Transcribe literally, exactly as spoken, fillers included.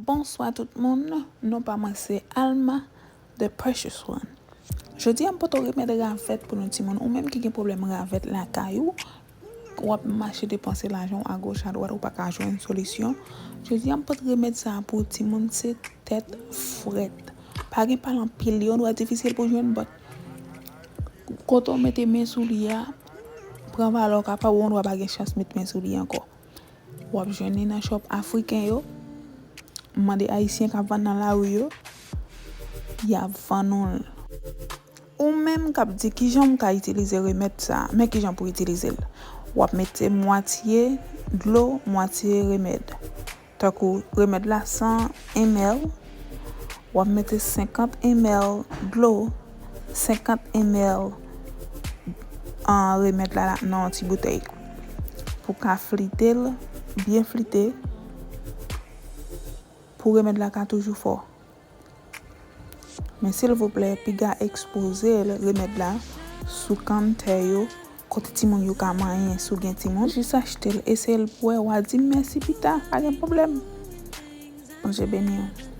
Bonswa tout moun, non pa mwen se Alma, The Precious One. Jodi a m pote w remèd ravèt pou nou timoun. Ou menm ki gen pwoblèm ravèt lakay ou, w ap mache depanse lajan w agoch adwat, ou pa ka jwenn solisyon. Jodi a m pote remèd sa a pou timoun, se tèt frèt. Pa gen pale anpil, li yon dwa difisil pou jwenn, but kote w mete men sou li a, pran valè w kapab, ou yon dwa pa gen chans met men sou li ankò. W ap jwenn li nan shop afriken yo. Mande ayisyen k ap vann nan lari yo, y ap vann ou l. Ou menm k ap di kijan m ka itilize remèd sa a, men kijan pou itilize l. W ap mete mwatye dlo, mwatye remèd. Tankou remèd la san M L, w ap mete senkant M L dlo, senkant M L an remèd la nan yon ti boutèy. Pou ka flite l, byen flite, pou remèd la ka toujou fò. Men silvouplè, piga ekspoze l, remèd la, sou kanntè yo, kote timoun yo ka manyen, si w gen timoun. Jis achte l, eseye l pou wè, w a di m mèsi pita, pa gen pwoblèm. Bondye beni w.